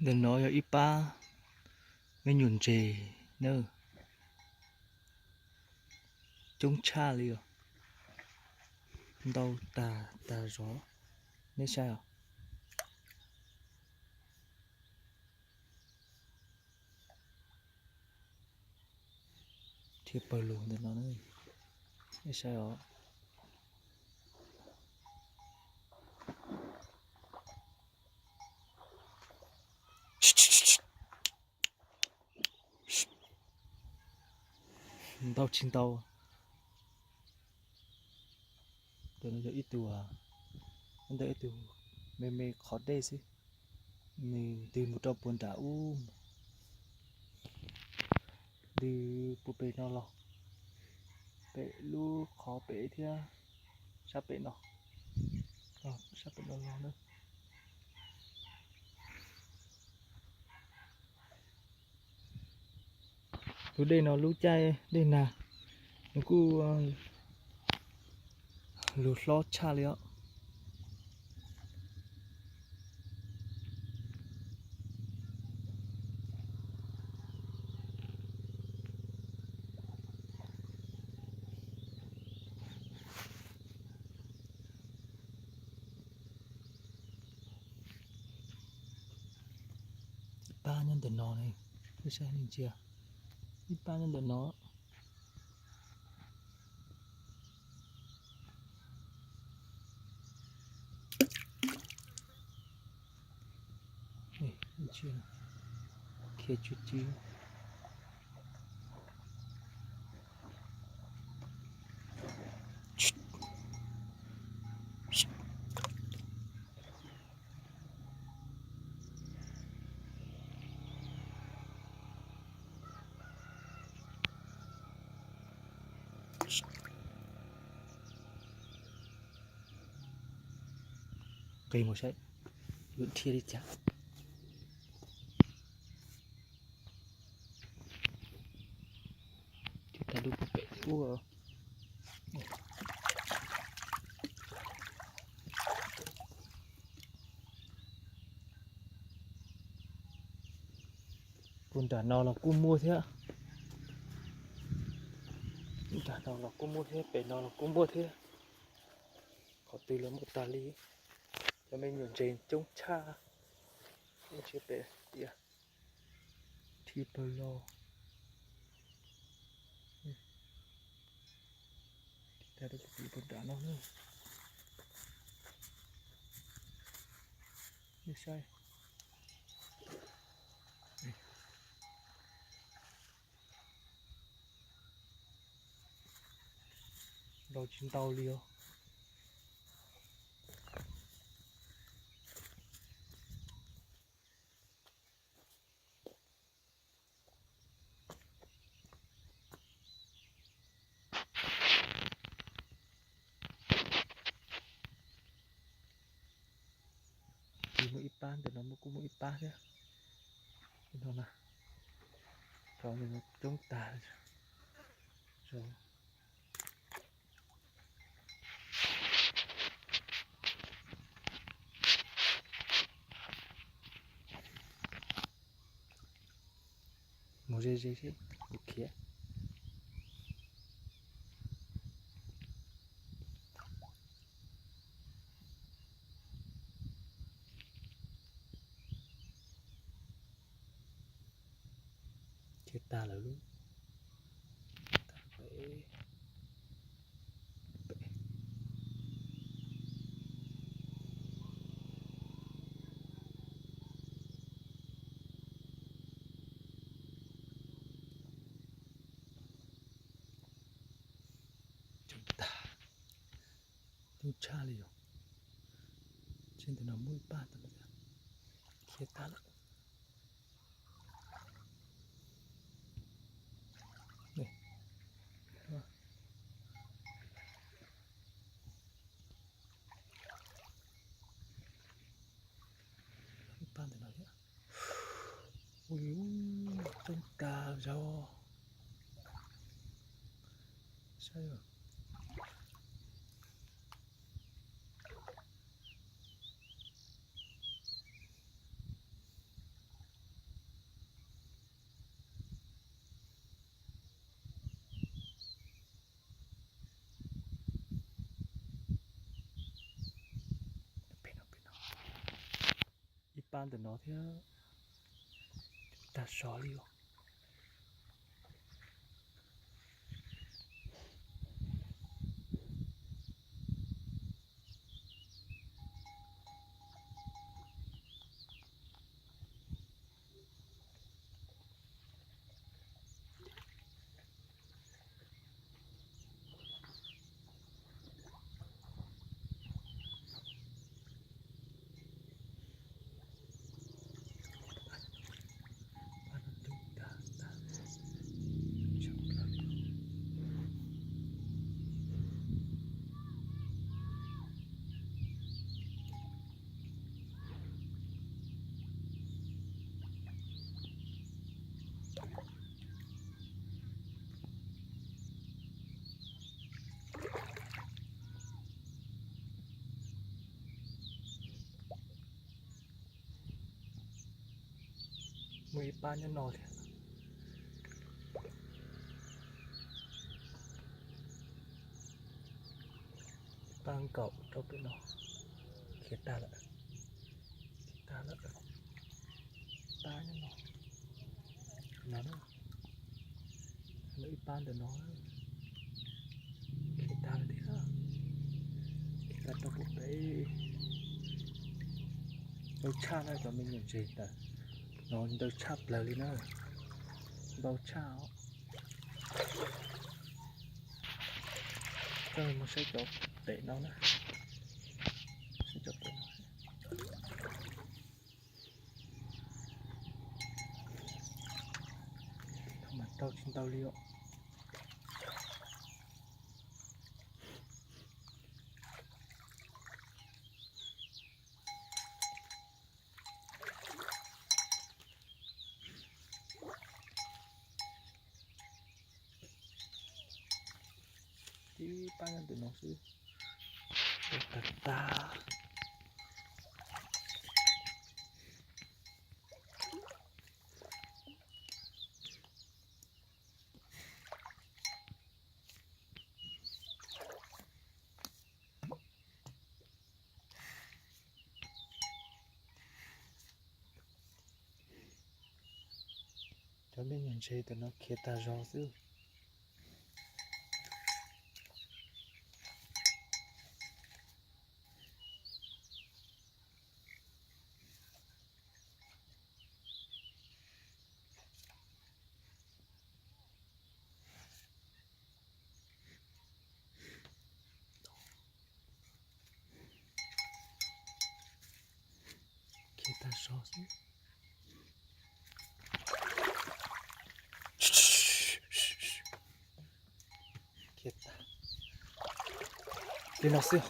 Ntawm no yog ib pab me nyuam ntses na, coob tshaj li os, ntau tag tag zog, nej saib os. Thiab pawg lug ntawm no, nej saib os. Ntau tsis ntau. Tus no yog ib tug, ntawm ib tug me me qhov dej xwb, nws ntws mus rau puag nram ub, ntws puag pem no los, pem lub qhov pem thiab, sab pem no, sab pem no los na. Tus dej no lub caij dej nag, nws kuj lug hlob tshaj li os. Ib pab nyob ntawm no ne, nej saib, nej ntsia, ib pab nyob ntawm no. Khiav tsw tsw. Qis mus saib yuav dhia li cas. Ua, puag nram no los kuj muaj thiab. Nram no los kuj muaj thiab, pem no los kuj muaj thiab. Qhov twg los muaj tag li. Cov me nyuam ntses coob tshaj. Ntsia pem tias thiab pawg lug. Tag rau puag nram no na. Nej saib. Ntau tsis ntau li os. Muaj ib pab ntawm no, muaj kuj muaj ib pab thiab. No na, cov no coob tag. Mus ze ze seb, mus khiav. Khiav tag lawm lub. Coob tag, coob tshaj li yom. Tsis ntawm no muaj ib pab ntawm no thiab, khiav tag lawm. Ib pab ntawm no thiab. Ui, coob tag zog. Saib os. Pab ntawm no thiab, tag sov li os. Muaj ib pab nyob no thiab. Pab nkaum rau pem no. Khiav tag lawm. Khiav tag lawm. Pab nyob no. No na. Lawv ib pab ntawm no. Khiav tag lawm thiab. Khiav tag rau pem peb. Ntau tshaj na cov me nyuam ntses ntawm no, ntau tshaj plaws li na. Ntau tshaj os. Koj mus saib cov pem no na. Saib cov pem no. Thaum mas rau tsis ntau li os. Tib pab nyob ntawm no xwb. Tag tag. Cov me nyuam ntses ntawm no khiav tag zog xwb. Khiav tag zog xwb. Khiav tag. Li no xwb.